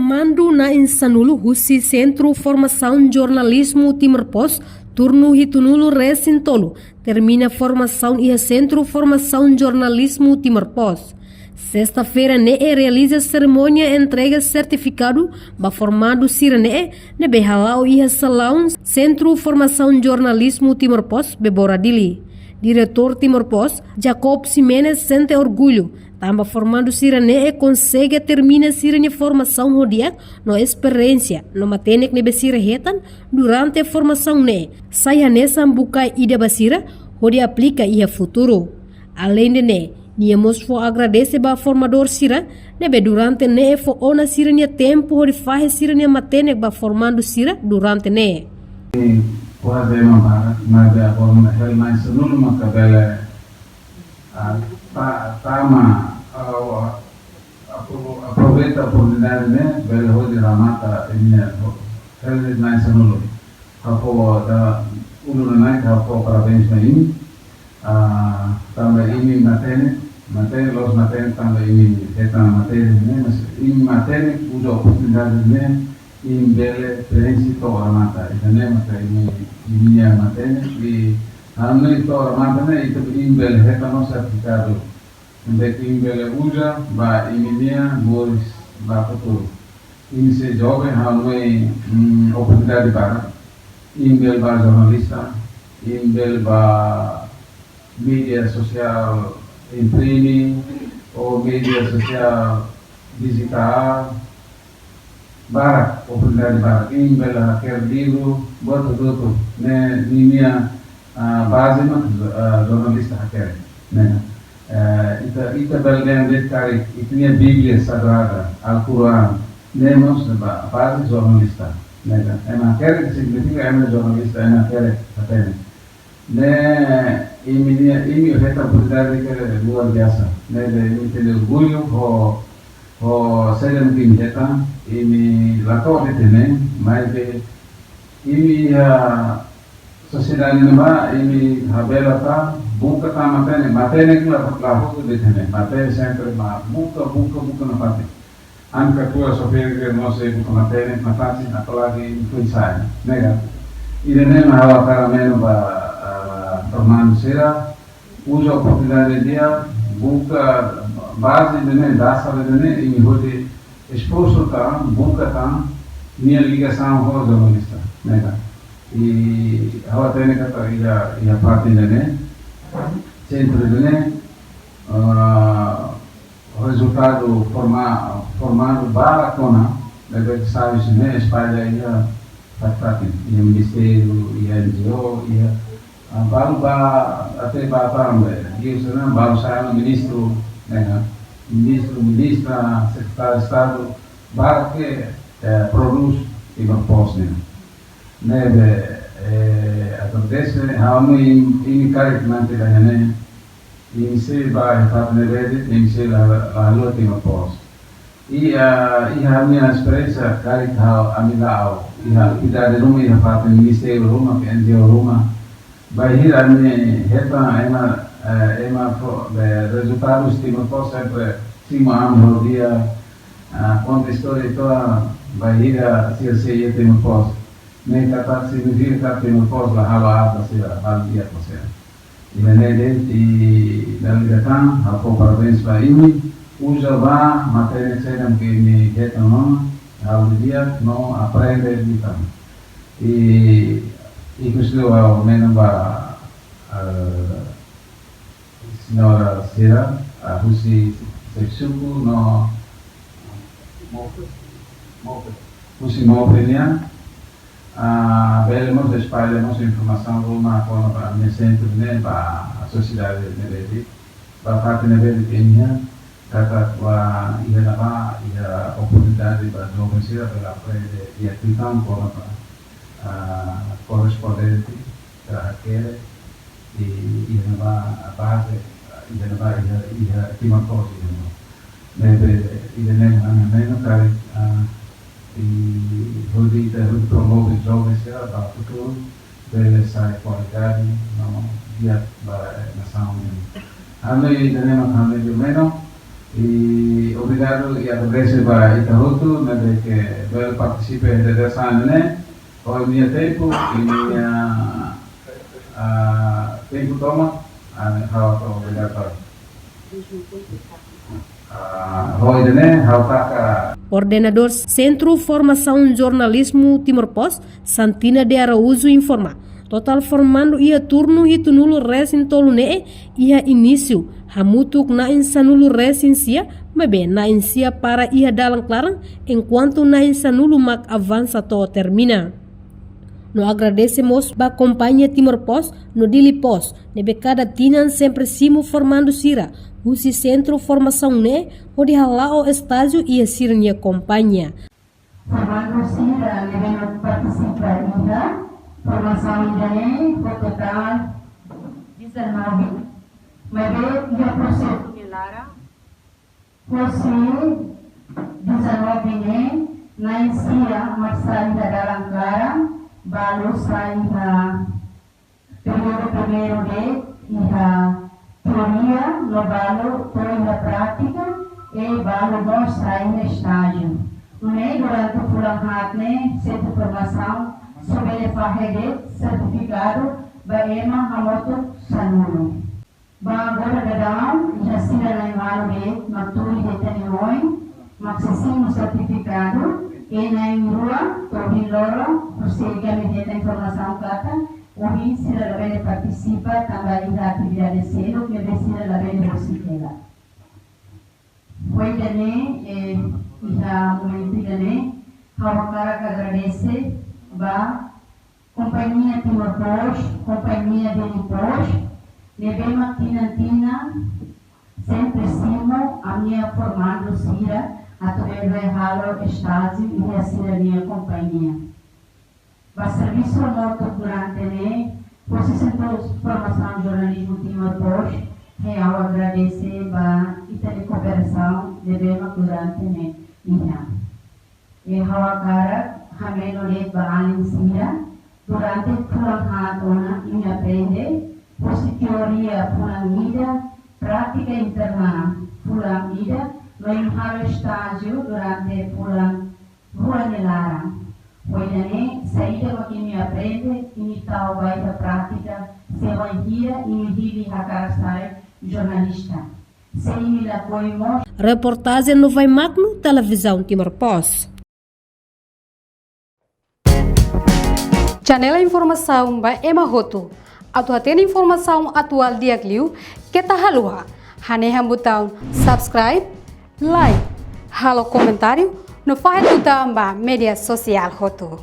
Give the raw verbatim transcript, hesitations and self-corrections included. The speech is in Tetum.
Komandu na'in sanulu husi Sentru Formasaun Jornalizmu Timor Post, turnu hitunulu resin tolu, termina formasaun iha Sentru Formasaun Jornalizmu Timor Post. Sesta-feira ne'e realiza serimónia entrega sertifikadu ba formandu sira ne'e, ne'ebé hala'o iha salaun Sentru Formasaun Jornalizmu Timor Post, Bebora Dili. Diretór Timor Post, Jacob Ximenes, sente orgullu tanba formandu sira ne'e konsege termina sira-nia formasaun ho di'ak no esperiénsia no matenek ne'ebé sira hetan durante formasaun ne'e, sai hanesan bukae ida ba sira hodi aplika iha futuru. Aleinde ne'e, nia mós fó agradese ba formadór sira ne'ebé durante ne'e fó ona sira-nia tempu hodi fahe sira-nia matenek ba formandu sira durante ne'e. Kuaze ema barak, maibé agora ne'e hela na'in sanulu maka bele, ah, ta-, tama, ah, apro-, aproveita oportunidade ne'e, bele hodi remata imi-nia, hela na'in sanulu. Ha'u fó, dala uluk nanain ha'u fó parabéns ba imi. Ah, tanba imi matenek, matenek, la'ós matenek tanba imi hetan matenek ne'e, mas imi matenek, uza oportunidade ne'e, imi bele prenxe to'o remata. Ida-ne'e maka imi, imi-nia matenek, i hanoin to'o remata ne'e, ita imi bele hetan no sertifikadu. Ne'ebé imi bele uza ba imi-nia moris ba futuru. Imi sei joven, hanoin, mm, oportunidade barak. Imi bele ba jornalista, imi bele ba média sosiál imprime, ou média sosiál dijitál, barak, oportunidade barak. Imi bele hakerek livru, buat hotu-hotu. Ne'e ninia, ah, baze mak, ah, jornalista hakerek. Ne'e, eh, ita, ita bele dehan de'it karik, ita-nia Bíblia Sagrada, Al-Quran, ne'e mós ba-, baze jornalista. Ne'e, ema hakerek signifika ema jornalista, ema hakerek hatene. Ne'e, imi-nia, imi hetan oportunidade ke luar biasa. Ne'ebé imi tenke orgullu ho, ho saida mak imi hetan, imi la to'o de'it ne'e, maibé imi iha sosiedade ne'ebá, imi habela tan, buka tan matenek, matenek la, la hotu de'it ne'e, matenek sempre mak buka, buka, buka nafatin. Ami katuas sira-ne'e mós sei buka matenek nafatin, apalagi influensa, ne'e ka? Ida-ne'e mak ha'u hakarak menon ba, ah, formandu sira, uza oportunidade di'ak, buka baze ida-ne'e, dasar ida-ne'e, imi hodi esforsu tan, buka tan, nia ligasaun ho jornalista, ne'e ka? I ha'u hatene katak iha, iha fatin ida-ne'e, sentru ida-ne'e, ah, rezultadu forma-, formandu barak ona, ne'ebé sai husi ne'e espalla iha fatin-fatin, iha ministériu, iha N G O, iha, ah, balu ba, até ba tan be, iha sana balu sai ona ministru, ne'e ka, ministru, ministra, sekretáriu Estadu, barak ke, eh, prodús Timor Post nian. Ne'ebé, eh, agradese, ha'u hanoin imi karik mantén iha ne'e, imi sei ba iha fatin ne'ebé de'it, imi sei la, la haluha Timor Post. I, ah, iha ami-nia esperiénsia karik ha'u, ami la'o iha atividade ruma, iha fatin ministériu ruma, ke N G O ruma. Bainhira ami hetan ema, eh, ema fó, be, rezultadu Timor Post sempre simu ami ho di'ak, ah, konta istória to'o bainhira sira sei iha Timor Post. Ne'e katak signifika katak Timor Post la halo aat ba sira, halo di'ak ba sira. Ida-ne'e de'it, i dala ida tan, ha'u fó parabéns ba imi, uza ba matenek saida mak imi hetan ona, halo di'ak no aprende liután. I, i husi ha'u menon ba, eh, señora sira, ah, husi xefe suku no husi MOPE nian, ah, bele mós espalla mós informasaun ruma kona-ba ami-nia sentru ne'e ba sosiedade ne'ebé de'it, ba fatin ne'ebé de'it nian, katak ba iha ne'ebá, iha oportunidade ba joven sira bele aprende di'ak liután kona-ba, ah, korrespondente, sira hakerek, i, iha ne'ebá baze, iha ne'ebá, iha, iha Timor Post, iha ne'ebá. Ne'ebé, ida-ne'e mak ami hanoin karik, ah, i hodi ita hodi promove joven sira ba futuru, bele sai kualidade no di'ak ba, eh, nasaun nian. Ami ida-ne'e mak ami hanoin menon, I obrigadu i agradese ba ita hotu ne'ebé ke bele partisipa iha dadeer-saan ne'e, ho nia tempu, i nia, ah, tempu tomak, ah, ha'u hato'o obrigadu. Ah, ho ida-ne'e, ha'u taka. Koordenadór Sentru Formasaun Jornalizmu Timor Post, Santina de Araújo informa, totál formandu iha turnu hitunulu resin tolu ne'e iha inísiu hamutuk na'in sanulu resin sia, maibé na'in sia para iha dalan klaran, enkuantu na'in sanulu mak avansa to'o termina. No agradese mós ba kompañia Timor Post no Dili Post ne'ebé kada tinan sempre simu formandu sira husi sentru formasaun ne'e hodi hala'o estájiu iha sira-nia kompañia. Formandu sira ne'ebé mak partisipa iha formasaun ida-ne'e ho totál dezanove, maibé iha prosesu nia laran, husi dezanove ne'e, na'in sia mak sai iha dalan klaran, balu sai iha períodu primeiru de'it iha teoria, no balu to'o iha prátika, i balu mós sai iha estájiu. Nune'e durante fulan haat ne'e, sentru formasaun só bele fahe de'it sertifikadu ba ema hamutuk sanulu. Ba agora daudaun, iha sira na'in-ualu de'it mak tuir hetan oin, mak sei simu sertifikadu, i na'in-rua to'o ohin loron, husi ami hetan informasaun katak ohin sira labele partisipa tanba iha atividade seluk ne'ebé sira labele husik hela. Ho ida-ne'e, eh, iha momentu ida-ne'e, ha'u hakarak agradese ba kompañia Timor Post, kompañia Dili Post, ne'ebé mak tinan-tinan sempre simu ami-nia formandu sira atu bele halo estájiu iha sira-nia kompañia. Ba servisu hamutuk durante ne'e, husi Sentru Formasaun Jornalizmu Timor Post, ha'u agradese ba ita-nia kooperasaun ne'ebé mak durante ne'e iha. I ha'u hakarak hameno de'it ba alin sira, durante fulan haat ona imi aprende, husi teoria fulan ida, prátika interna fulan ida, no imi halo estájiu durante fulan rua nia laran. Ho ida-ne'e, saida mak imi aprende, imi tau ba iha prátika, se wainhira imi hili hakarak sai jornalista. Se imi lakohi mós. Reportajen Novai Magno, Televizaun Timor Post. Janela informasaun ba ema hotu. Atu hatene informasaun atuál di'ak liu, keta haluha hanehan butaun subscribe, like, halo komentáriu, no fahe tutan ba média sosiál hotu.